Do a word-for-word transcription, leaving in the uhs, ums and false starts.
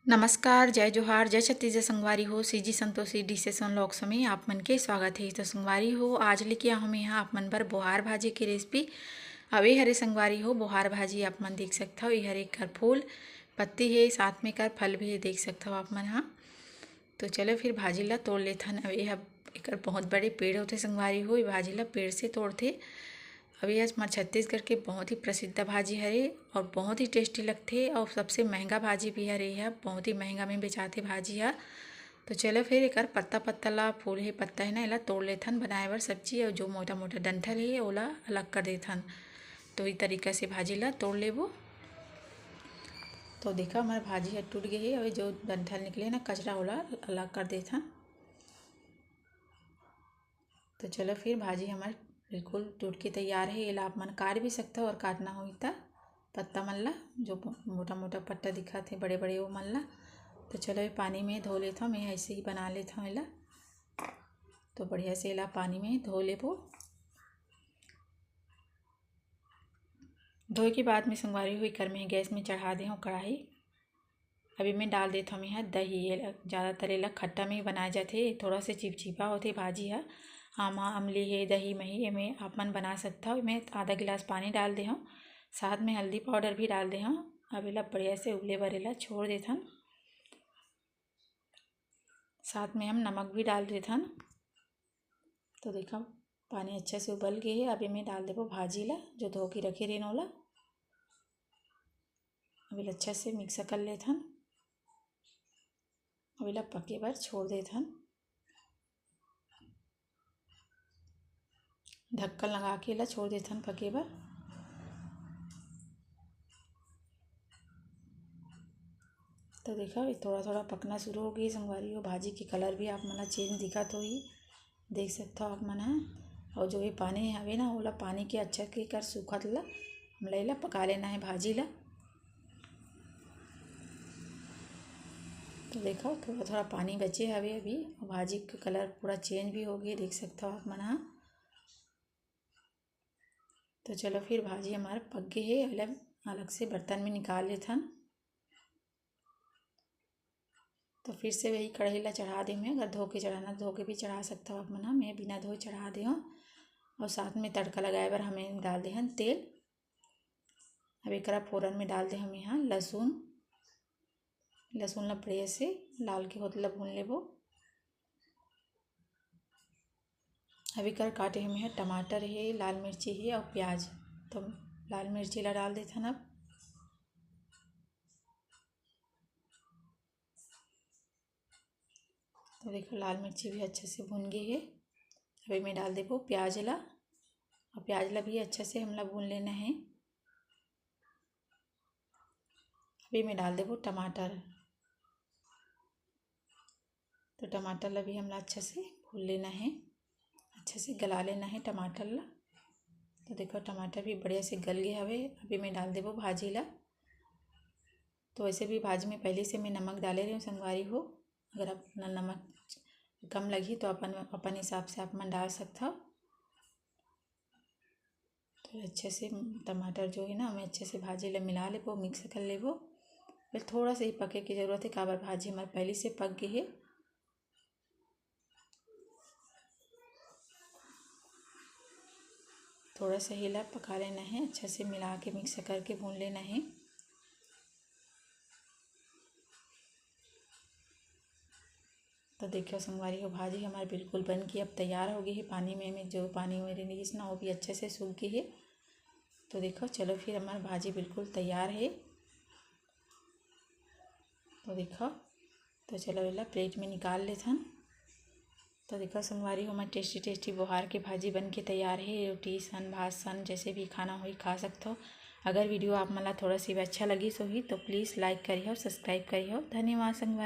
नमस्कार, जय जोहार, जय छत्तीसगढ़ संगवारी हो। CG Santoshi dishes and vlogs में आप मन के स्वागत हे। तो संगवारी हो, आज लेके आए हों मैं यहाँ आप मन बर बोहार भाजी के रेसिपी। अब ए हरे संगवारी हो, बोहार भाजी आप मन देख सकथव, ए हरे एकर फूल पत्ती हे, साथ में एकर फल भी हे, देख सकथव आप मन ह। तो चलो फिर भाजी ला तोड़ लेथन। अब ए ह एकर बहुत बड़े पेड़ होथे संगवारी हो, ए भाजी ला पेड़ से तोड़थे। अब ए ह हमर छत्तीसगढ़ के बहुत ही प्रसिद्ध भाजी हरे और बहुत ही टेस्टी लगथे और सबसे महंगा भाजी भी हरे, ए ह बहुत ही महंगा में बेचाथे भाजी ह। तो चलो फिर एकर पत्ता पत्ता ला, फूल हे पत्ता हे ना, एला तोड़ लेथन बनाए बर सब्जी, और जो मोटा मोटा डंठल हे ओला अलग कर देथन। तो ई तरीका से भाजी ला तोड़ लेबो। तो देखा, हमर भाजी ह टूट गे हे, अउ जो डंठल निकले ना कचरा, ओला अलग कर देथन। तो चलो फिर भाजी हमर बिल्कुल टूट के तैयार हे। एला आप मन काट भी सकथव और काटना होही त पत्ता मन ला, जो मोटा मोटा पत्ता दिखत हे बड़े बड़े, वो मन ला। तो चलो, ये पानी में धो लेथव, मैं ऐसे ही बना लेथव एला। तो बढ़िया से एला पानी में धो लेबो। धोए के बाद में संगवारी हो, एकर में गैस में चढ़ा दे हव कढ़ाई। अब एमे डाल देथव मैं ह दही। एला, ज़्यादातर एला खट्टा में ही बनाए जाथे, थोड़ा से चिपचिपा होथे भाजी ह। आमा, अमली हे, दही मही, एमे आप मन बना सकथव। एमे आधा गिलास पानी डाल दे हव, साथ में हल्दी पाउडर भी डाल दे हव। अब एला बढ़िया से उबले बर एला छोड़ देथन। साथ में हम नमक भी डाल देथन। तो देखा, पानी अच्छा से उबल गे हे। अब एमे डाल देबो भाजी ला, जो धो के रखे रहेन ओला। अब एला अच्छा से मिक्स कर लेथन। अब एला पके बर छोड़ देथन। ढक्कन लगा के एला छोड़ देथन पके बर। तो देखा, ये थोड़ा थोड़ा पकना शुरू हो गई संगवारी हो। भाजी के कलर भी आप मन ला चेंज दिखत होही, देख सकथव आप मन ह। और जो ये पानी हवे ना, ओला पानी के अच्छा के कर सूखत ला हमला एला पका लेना है भाजी ला। तो देखो, थोड़ा थोड़ा पानी बचे हवे अभी, और भाजी के कलर पूरा चेंज भी हो गए, देख सकथव आप मन ह। तो चलो, फिर भाजी हमार पक गए हे, एला अलग से बर्तन में निकाल लेथन। तो फिर से वही कढ़ाई ला चढ़ा दे मैं, अगर धो के चढ़ाना धो के भी चढ़ा सकथव आप मन ह, मैं बिना धोए चढ़ा दे हूँ। और साथ में तड़का लगाए बर हमें डाल दे हन तेल। अब एकरा फोरन में डाल दे हम यहाँ लहसुन। लहसुन ला बढ़िया से लाल के होत ला भून लेबो। अब एकर काटे हम यहाँ टमाटर हे, लाल मिर्ची हे और प्याज। तो लाल मिर्ची ला डाल देथन अब। तो देखो, लाल मिर्ची भी अच्छे से भून गई है। अब एमे डाल देबो प्याज ला, और प्याज ला भी अच्छे से हमला भून लेना है। अब एमे डाल देबो टमाटर। तो टमाटर ला भी हमला अच्छा से भून लेना है, अच्छा से गला लेना है टमाटर ला। तो देखो, टमाटर भी बढ़िया से गल गए हवे। अब एमे डाल देबो भाजी ला। तो वैसे भी भाजी में पहले से मैं नमक डाले रही हूँ संगवारी हो, अगर आप न-, नमक कम लगही तो अपन, अपन हिसाब से आप मन डाल सकथव। तो अच्छे से टमाटर जो है ना, हमें अच्छे से भाजी ला मिला लेबो, मिक्स कर लेबो। फिर थोड़ा सा ही पके की ज़रूरत है, काबर भाजी हमारे पहले से पक गई है। थोड़ा सा ही ला पका लेना है, अच्छे से मिला के मिक्स करके भून लेना है। तो देखियो संगवारी हो, भाजी हमारे बिल्कुल बन के अब तैयार हो गई है। पानी में, में जो पानी मेरे रहिस ना, वो भी अच्छे से सूख गई है। तो देखो, चलो फिर हमारी भाजी बिल्कुल तैयार है। तो देखो, तो चलो एला प्लेट में निकाल लेथन। तो देखो संगवारी हो, हमार टेस्टी टेस्टी बोहार के भाजी बन के तैयार है। रोटी सन, भात सन, जैसे भी खाना होही खा सकथो। अगर वीडियो आप मन ला थोड़ा सी भी अच्छा लगिस होही तो प्लीज लाइक करिहो, सब्सक्राइब करिहो। धन्यवाद संगवारी।